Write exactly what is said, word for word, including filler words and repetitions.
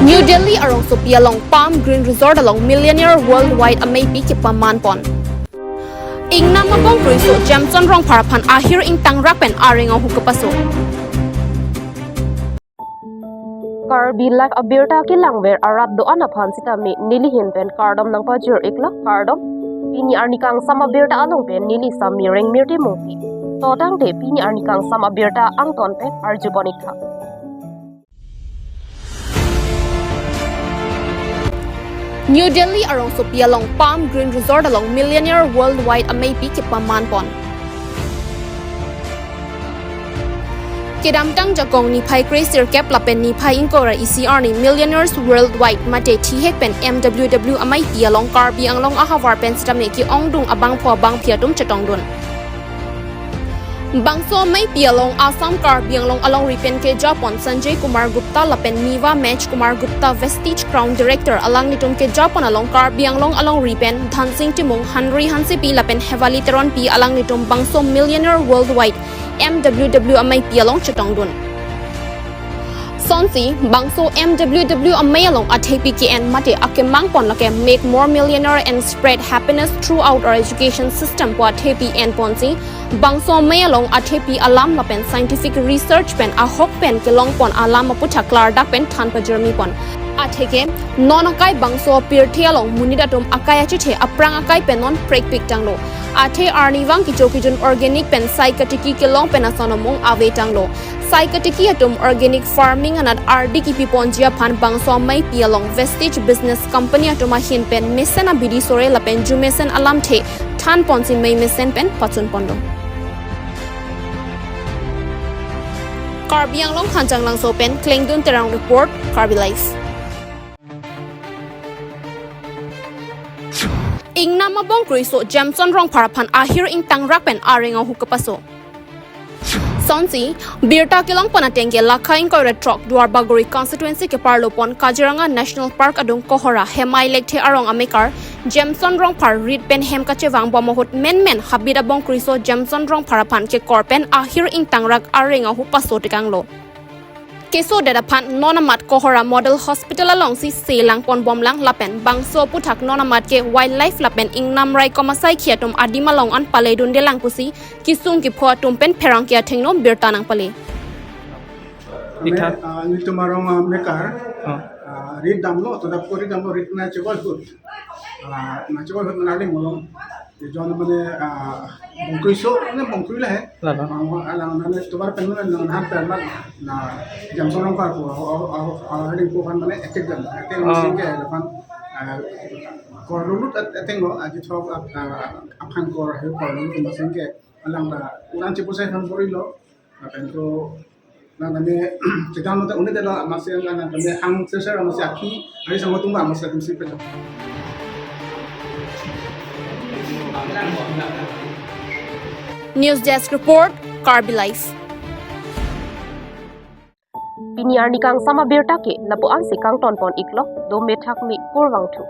New Delhi arongsopi along Palm Green Resort along Millionaire Worldwide ameipi kepaman pon. Ingnam abongkruiso Jameson Rongphar aphan ahir ingtangrak pen areng ahu kepaso. Karbi Live abirta kelangver arat do-an aphan sitame nelihin pen kardom nangpajir iklo, kardom. Pini arni kangsam abirta along pen neli Sami Rengmirti Mungpi. To tangte pini arni kangsam abirta angton pen arjupon iktha. New Delhi arongsopi along Palm Green Resort along Millionaire Worldwide ameipi kepaman pon. Kedamtang jakong niphai kre sirkep lapen niphai ingkoi ra isi arni Millionaires Worldwide mate thihek pen M W W ameipi along Karbi Anglong ahavar pen sitame ke-ongdung abangpho abangphi atum chetongdun. Bangso ameipi along Assam Karbi Anglong alongri pen kejapon Sanjay Kumar Gupta lapen Miwa Mech Kumar Gupta Vestige Crown Director alanglitum kejapon along Karbi Anglong alongri pen Dhansing Timung, Henry Hansepi lapen Hewali Teronpi alanglitum bangso Millionaire Worldwide M W W ameipi along chetongdun. Sonsi, bangso M W W amei along athepi ke-en mate akemang pon lake Make More Millionaire and Spread Happiness Throughout Our Education System pu athepi enponsi, bangso amei along athepi alam lapen scientific research pen ahok pen kelong pon alam aputhak klardak pen than pajirmi pon. Atheke, non akai bangso apirthe along monit atum akai achethe aphrang akai pen non prekpik tanglo. Athe arnivang kecho kejun organic pen sai katiki kelong pen ason amung ave tanglo. Sai katiki atum organic farming anat ardi kipi ponji aphan bangso ameipi along Vestige Business Company atum ahin pen mesen abidi sore lapen jumesen alamthe than ponsi mei mesen pen pachun ponlo. Karbi Anglong Hanjanglangso pen Klengdun Terang report, Karbi Live. Ingnam abongkruiso Jameson Rongphar aphan ahir ingtangrak pen areng ahu kepaso. Sonsi, birta kelong pon ateng ke lakha ingkoi ra throk Duarbagori constituency keparlo pon Kaziranga National Park adung Kohora Hemai Lekthe arong amekar Jameson Rongphar rit pen hem kachevang bom ahut menmen habit abongkruiso Jameson Rongphar aphan kekor pen ahir ingtangrak areng ahu paso tekanglo. Kesodet aphan non amat Kohora Model Hospital alongsi selang pon bomlang lapen bangso aputhak non amat ke wildlife lapen ingnam raikom asaikhi atum adim along an paledundelang pusi kesung kepho atum pen pherangke athengno birta nangpale. Ame, Itha. Ah, nelitum arong, ah, mekar. Oh. Ah, rit damlo, to dap ko rit damlo, rit na chebol hut. Ah, na chebol hut na ling molong. Jon mane, ah, bongkruiso, mane bongkrui lahe. Lalo. Ah, alang mane tovar pen mane nang han pen mane na Jameson Rongphar ko, ah, ah, ah, ring ko kan mane ekek jam. Ekek Oh. Masing ke, lapan, ah, kor lulut at-, ateng lo, aji thok ap-, ah, aphan kor, he kor lulut masing ke. Alang ta, ulang cipu sai phan bori lo. Lapen to, nang kami, kita nonton unit adalah masih yang kan kami hang sesar masih aki, hari sama tumba masih akan sipet. News Desk Report, Karbi Live. Pini arni kangsam abirta ke lapu ansi kangton pon iklo, do methak me kurvangthu.